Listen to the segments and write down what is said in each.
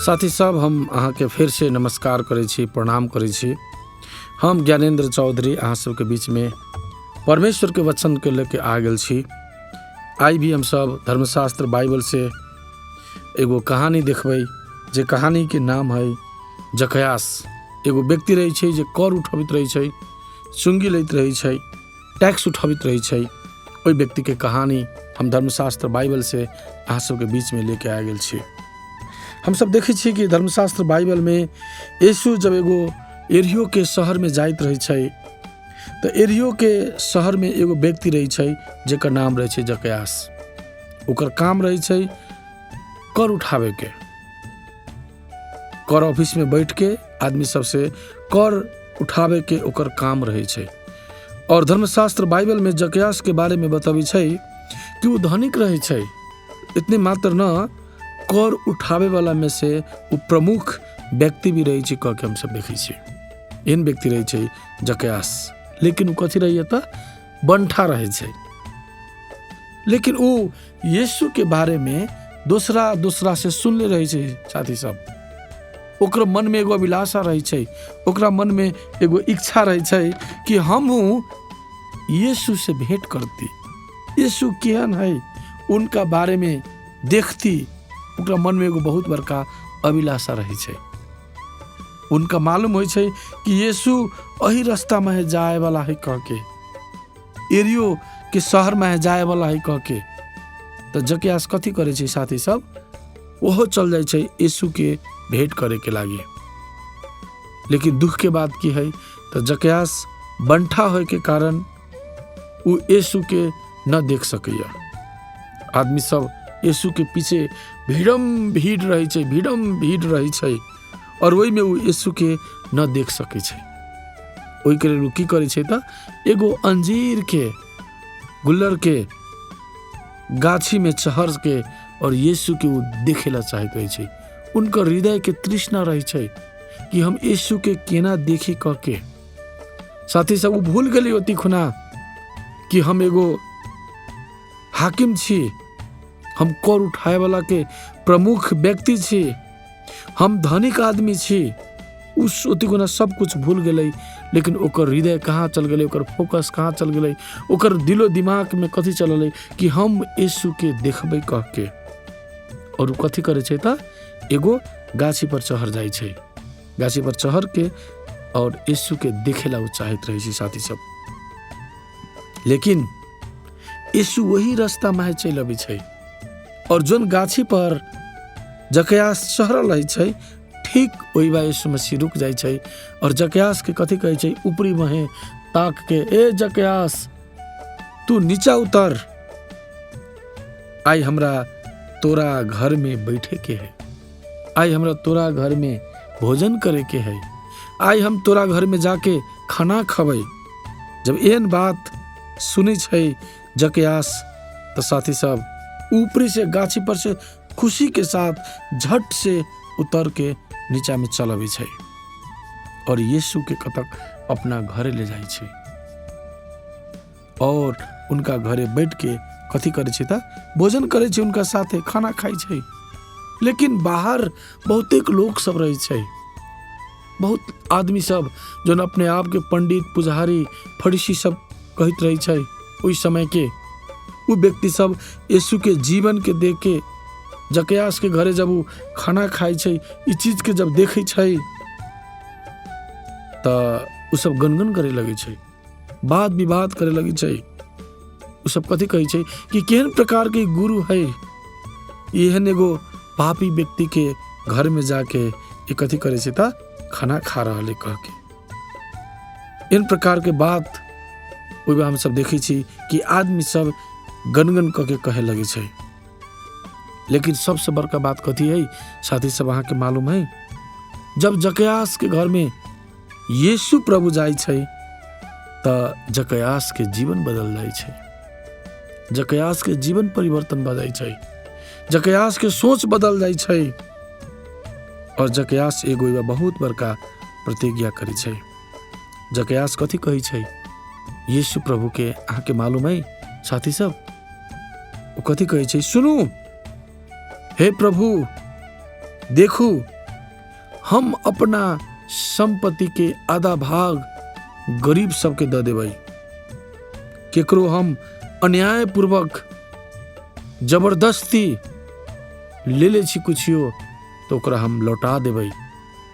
साथी सब, हम अहाँके फेरसँ नमस्कार करै छी, प्रणाम करै छी। हम ज्ञानेन्द्र चौधरी अहाँ सबके बीचमे परमेश्वरके वचनके लऽ के आ गेल छी। आइ भी हमसब धर्मशास्त्र बाइबल से एगो कहानी देखबै, जे कहानीके नाम है जकयास। एगो व्यक्ति रहै छै जे कर उठबैत रहै छै, चुंगी लैत रहै छै, टैक्स उठबैत रहै छै। ओहि व्यक्तिके कहानी हम धर्मशास्त्र बाइबल से अहाँ सबके बीचमे लेके आ गेल छी। हमसब देखै छियै कि धर्मशास्त्र बाइबलमे यीशु जब एगो एरियोके शहरमे जाइत रहै छै तऽ एरियोके शहरमे एगो व्यक्ति रहै छै जकर नाम रहै छै जकयास। ओकर काम रहै छै कर उठाबैके, कर ऑफिसमे बैठके आदमी सबसे कर उठाबैके ओकर काम रहै छै। और धर्मशास्त्र बाइबलमे जकयासके बारेमे बतबै छै कि ओ धनिक रहै छै, इतने मात्र न, कर उठाबै वाला में से ओ प्रमुख व्यक्ति भी रहै छै कह के हमसब देखै छियै। एहन व्यक्ति रहै छै जकयास, लेकिन ओ कथी रहैए तऽ बंठा रहै छै। लेकिन ओ यीशुके बारेमे दोसरा दोसरा से सुनले रहै छै। साथी सब, ओकर मनमे एगो अभिलाषा रहै छै, ओकरा मनमे एगो इच्छा रहै छै कि हमहूँ यीशु से भेंट करती, यीशु केहन है उनका बारेमे देखती। ओकरा मनमे एगो बहुत बड़का अभिलाषा रहै छै। उनका मालूम होइ छै कि यीशु एही रास्तामे है जाए वाला है कह के, एरियो के शहरमे है जाए वाला है कह के। तऽ जकियास कथी करै छै साथी सब, ओहो चल जाइ छै यीशुके भेंट करैके लागि। लेकिन दुखके बात की है तऽ जकियास बंठा होइके कारण ओ यीशुके न देख सकैए। आदमी सब यीशुके पीछे भीड़म भीड़ रहै छै, भीड़म भीड़ रहै छै, और ओहिमे ओ यीशुके न देख सकै छै। ओहिके लेल ओ की करै छै तऽ एगो अंजीरके गुल्लरके गाछीमे चहरके और यीशुके ओ देखे ला चाहैत रहै छै। उनकर हृदयके तृष्णा रहै छै कि हम यीशुके केना देखी कह के। साथी सब, ओ भूल गेलै ओती खुना कि हम एगो हाकिम छी, हम कर उठाए वाला के प्रमुख व्यक्ति छी, हम धनिक आदमी छी। उस ओती खुना सब कुछ भूल गेलै, लेकिन ओकर हृदय कहाँ चल गेलै, ओकर फोकस कहाँ चल गेलै, ओकर दिलो दिमागमे कथी चललै कि हम यीशुके देखबै कह के। और ओ कथी करै छै तऽ एगो गाछी पर चढ़ जाइ छै, गाछी पर चढ़ के और यीशुके देखे ला ओ चाहैत रहै छै साथी सब। लेकिन यीशु वही रास्तामे चलि अबै छै और जोन गाछी पर जकयास चढ़ल रहै छै ठीक ओहि बा यीशु मसीह रुक जाइ छै और जकयासके कथी कहै छै, ऊपरी महे ताक के, ए जकयास तू नीचा उतर, आइ हमरा तोरा घरमे बैठे के है, आइ हमरा तोरा घरमे भोजन करे के है, आइ हम तोरा घरमे जाके खाना खबै। जब एहन बात सुनै छै जकयास तऽ साथी सब ऊपरी से गाछी पर से खुशी के साथ झट से उतर के नीचा में चल अबै छै और यीशु के कतक अपना घरे ले जाइ छै और उनका घरे बैठ के कथी करै छै तऽ भोजन करै छै, उनका साथे खाना खाइ छै। लेकिन बाहर बहुतेक लोक सब रहै छै, बहुत आदमी सब जौन अपने आपके पंडित पुजारी फरीसी सब कहैत रहै छै ओहि समयके, ओ व्यक्ति सब यीशुके जीवनके देख के जकयासके घरे जब ओ खाना खाइ छै, ई चीजके जब देखै छै तऽ ओ सब गनगन करे लगै छै, वाद विवाद करे लगै छै। ओ सब कथी कहै छै कि केहन प्रकारके गुरु है, एहन एगो पापी व्यक्तिके घरमे जाके ई कथी करै छै तऽ खाना खा रहल है कह के। एहन प्रकारके बात ओहिमे हमसब देखै छी कि आदमी सब गनगन कऽ के कहे लगै छै। लेकिन सबसे बड़का बात कथी है साथी सब, अहाँके मालूम है, जब जकयासके घरमे यीशु प्रभु जाइ छै तऽ जकयासके जीवन बदल जाइ छै, जकयासके जीवन परिवर्तन भऽ जाइ छै, जकयासके सोच बदल जाइ छै और जकयास एगो एगो बहुत बड़का प्रतिज्ञा करै छै। जकयास कथी कहै छै यीशु प्रभुके, अहाँके मालूम है साथी सब, ओ कथी कहै छै, सुनू हे प्रभु, देखू हम अपना संपत्ति के आधा भाग गरीब सबके दऽ देबै। केकरो हम अन्यायपूर्वक जबरदस्ती ले लै छी कुछियो तऽ ओकरा हम लौटा देबै,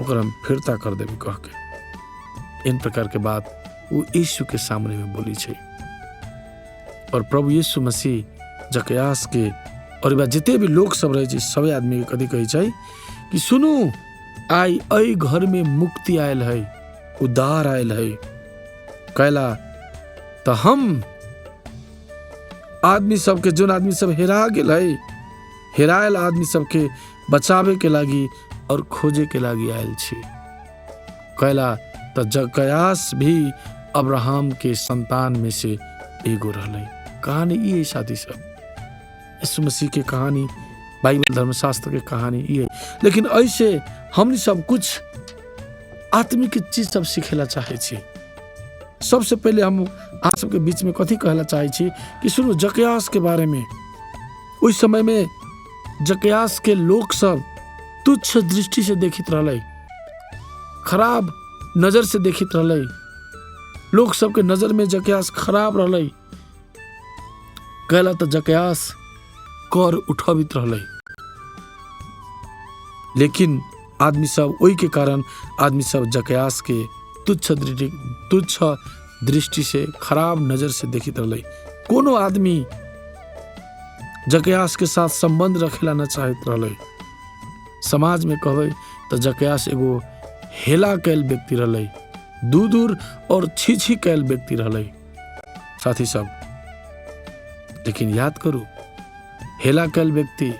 ओकरा हम फिरता कर देबै कह के एहन प्रकार के बात ओ यीशु के सामने में बोली छै। और प्रभु यीशु मसीह जकयास के और बा जते भी लोग सब रहै छै सभे आदमी के कथी कहै छै कि सुनू, आइ एहि घर में मुक्ति आयल है, उद्धार आयल है। कैला तऽ हम आदमी सबके, जोन आदमी सब हेरा गेल है, हेरायल आदमी सबके बचावे के लागी और खोजे के लागी आयल छी। कैला तऽ जकयास भी अब्राहम के संतान में से एगो रहलै। कहानी ई है साथी सब, यीशु मसीह के कहानी, बाइबल धर्मशास्त्र के कहानी ई है। लेकिन ऐसे हमनी सब कुछ आत्मिक चीज सब सीखेला चाहै छी। सबसे पहिले हम अहाँ सबके बीच में कथी कहला चाहै छी कि सुनू जकयास के बारे में। ओहि समय में जकयास के लोक सब तुच्छ दृष्टि से देखित रहलै, खराब नजर से देखित रहलै। लोक सबके नजर में जकयास खराब रहलै। कहला तऽ जकयास कर उठबित रहलै, लेकिन आदमी सब ओहि के कारण आदमी सब जकयास के तुच्छ दृष्टि से, खराब नजर से देखित रहलै। कोनो आदमी जकयास के साथ संबंध रखेला न चाहैत रहलै। समाज में कहबै तऽ जकयास एगो हेला कैल व्यक्ति रहलै, दूर दूर और छी छी कैल व्यक्ति रहलै साथी सब। लेकिन याद करू, हेला कैल व्यक्ति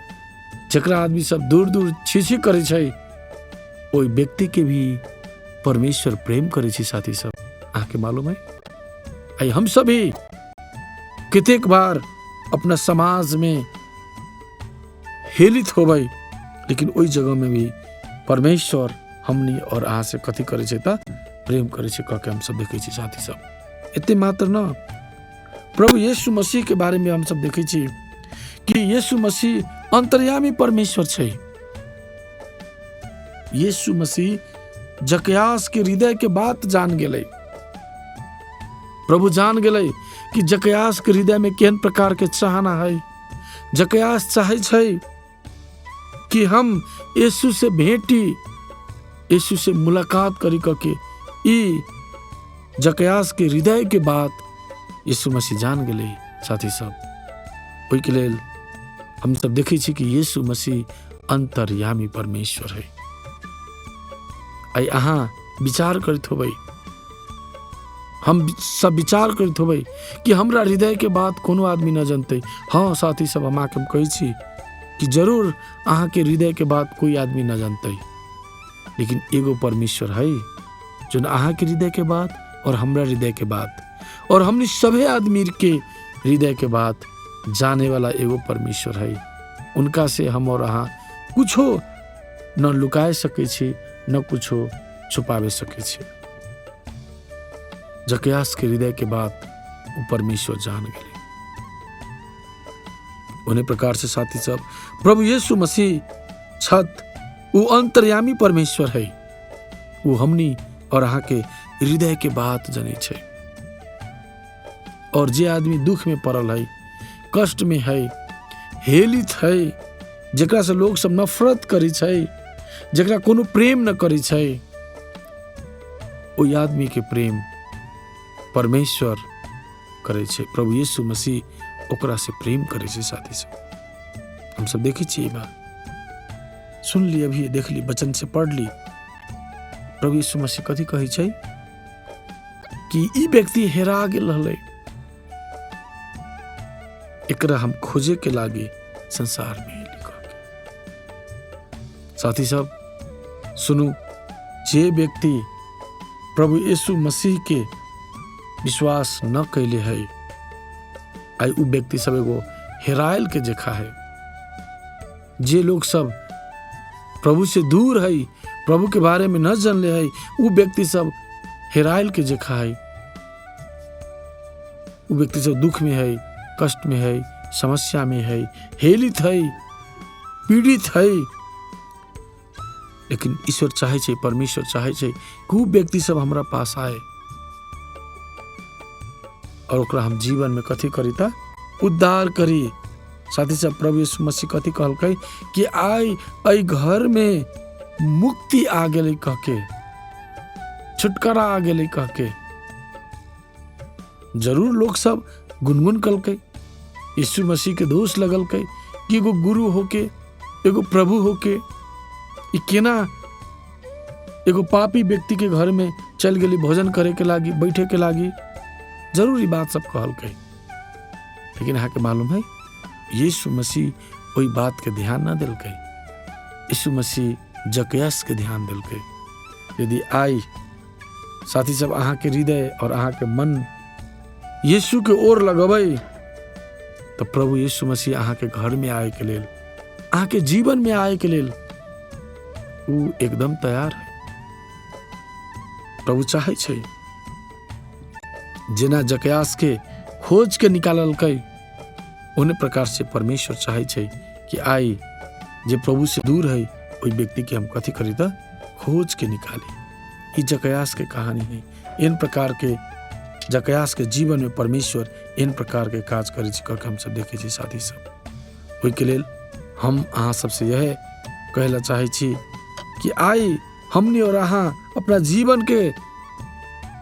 जकरा आदमी सब दूर दूर छी छी करै छै, ओहि व्यक्ति के भी परमेश्वर प्रेम करै छै साथी सब। अहाँके मालूम है, आइ हम सब भी कतेक बार अपना समाज में हेलित होबै, लेकिन ओहि जगह में भी परमेश्वर हमनी और अहाँ से कथी करै छै तऽ प्रेम करै छै कह के हम सब देखै छी साथी सब। एते मात्र न, प्रभु यीशु मसीह के बारे में हम सब देखै छी कि यीशु मसीह अंतर्यामी परमेश्वर छै। यीशु मसीह जकयास के हृदय के बात जान गेलै। प्रभु जान गेलै कि जकयास के हृदय में केहन प्रकार के चाहना है। जकयास चाहै छै कि हम यीशु से भेंटी, यीशु से मुलाकात करी कह के। ई जकयास के हृदय के बात यीशु मसीह जान गेलै साथी सब। ओहिके लेल हम सब देखै छी कि यीशु मसीह अंतर्यामी परमेश्वर है। आइ अहाँ विचार करैत होबै, हम सब विचार करैत होबै कि हमरा हृदय के बात कोनो आदमी न जनतै। हाँ साथी सब, हम अहाँके कहै छी कि जरूर अहाँके हृदय के बात कोई आदमी न जनतै, लेकिन एगो परमेश्वर है जो अहाँके हृदय के बात और हमरा हृदय के बात और हमनी सभे आदमी के हृदय के बात जाने वाला एगो परमेश्वर है। उनका से हम और अहाँ कुछो न लुकाए सकै छी, न कुछो छुपावे सकै छी। जकयास के हृदय के बात वो परमेश्वर जान गए। उन्हें प्रकार से साथी सब, प्रभु यीशु मसीह छत वो अंतर्यामी परमेश्वर है। वो हमनी और अहाँ के हृदय के बात जनै छै। और जे आदमी दुख में पड़ल है, कष्ट में है, हेलित है, जकरा से लोग सब नफरत करै छै, जकरा कोनो प्रेम न करै छै, ओहि आदमी के प्रेम परमेश्वर करै छै। प्रभु यीशु मसीह ओकरा से प्रेम करै छै साथी सब। हम सब देखै छियै ई बात, सुन ली, अभी देख ली, वचन से पढ़ ली। प्रभु यीशु मसीह कथी कहै छै कि ई व्यक्ति हेरा गेल रहलै, एकरा हम खोजे के लागी संसार में एली कह के। साथी सब सुनू, जे व्यक्ति प्रभु यीशु मसीह के विश्वास न कैले है, आइ उ व्यक्ति सब एगो हेरायल के जेखा है। जे लोग सब प्रभु से दूर है, प्रभु के बारे में न जानले है, उ व्यक्ति सब हेरायल के जेखा है। उ व्यक्ति सब दुख में है, कष्ट में है, समस्या में है, हेलित है, पीड़ित है। लेकिन ईश्वर चाहै छै, परमेश्वर चाहै छै कि उ व्यक्ति सब हमरा पास आए और ओकरा हम जीवन में कथी करी त उद्धार करी। साथी सब, प्रभु यीशु मसीह कथी कहलकै कि आइ एहि घर में मुक्ति आ गेलै कहके, छुटकारा आ गेलै कहके। जरूर लोग सब गुनगुन कलकै, यीशु मसीह के दोष लगलकै कि एगो गुरु होके, एगो प्रभु होके ई केना एगो पापी व्यक्ति के घर में चल गेली भोजन करे के लागी, बैठे के लागी। जरूरी बात सब कहलकै। लेकिन अहाँके मालूम है, यीशु मसीह ओहि बात के ध्यान न देलकै। यीशु मसीह जकैयास के ध्यान देलकै। यदि आइ साथी सब अहाँके हृदय और अहाँके मन यीशु के ओर लगबै तऽ प्रभु यीशु मसीह अहाँके घर में आए के लेल, अहाँके जीवन में आए के लेल उ एकदम तैयार है। प्रभु चाहै छै जेना जकैयास के खोज के निकाललकै, ओहने प्रकार से परमेश्वर चाहै छै कि आइ जे प्रभु से दूर है ओहि व्यक्ति के हम कथी करी त खोज के निकाली। ई जकैयास के कहानी है। एहन प्रकार के जकैयास के जीवन में परमेश्वर एहन प्रकार के काज करै छै कह के हमसब देखै छी साथी सब। ओहिके लेल हम अहाँ सबसे यह कहै ला चाहै छी कि आइ हमनी और अहाँ अपना जीवन के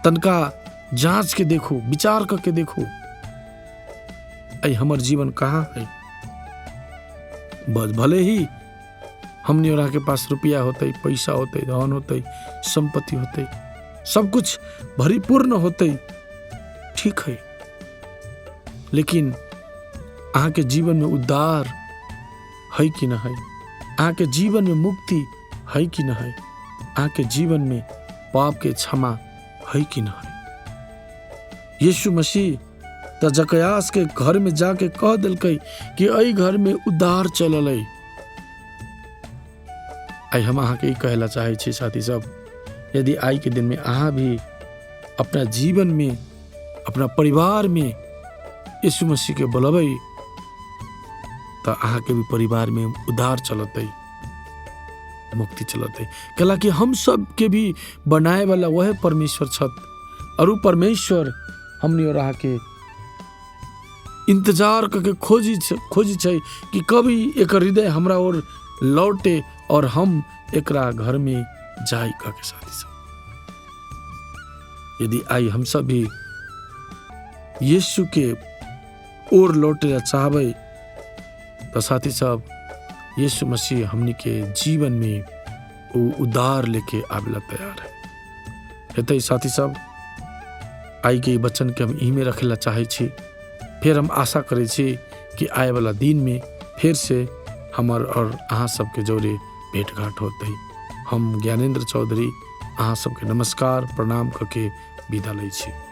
तनका जांच के देखू, विचार करके देखू, आइ हमर जीवन कहाँ है। बस भले ही हमनी और अहाँ के पास रुपया होतै, पैसा होतै, धन होतै, संपत्ति होतै, सब कुछ भरिपूर्ण होतै, ठीक है, लेकिन अहाँके जीवन में उद्धार है कि न है, अहाँके जीवन में मुक्ति है कि न है, अहाँके जीवन में पाप के क्षमा है कि न है। यीशु मसीह तऽ जकैयास के घर में जाके कह देलकै कि एहि घर में उद्धार चलल है। आइ हम अहाँके ई कहै ला चाहै छी साथी सब, यदि आइ के दिन में अहाँ भी अपना जीवन में, अपना परिवार में यीशु मसीह के बोलबै तऽ अहाँके भी परिवार में उद्धार चलतै, मुक्ति चलतै। कैलाकि हम सब के भी बनाए वाला वह परमेश्वर छथि और उ परमेश्वर हमनी और अहाँके इंतजार करके खोजी छै कि कभी एकर हृदय हमरा ओर लौटे और हम एकरा घर में जाई कह के। साथी सब, यदि आइ हम सब भी यीशु के ओर लौटे ला चाहबै तऽ साथी सब यीशु मसीह हमनी के जीवन में वो उद्धार लेके आवेला तैयार है। हेतै साथी सब, आइ के ई वचन के हम इमे रखे ला चाहै छी। फेर हम आशा करै छी कि आए वाला दिन में फेर से हमर और अहाँ सबके जोरे भेंट घाट होतै। हम ज्ञानेंद्र चौधरी अहाँ सबके नमस्कार प्रणाम करके विदा लै छी।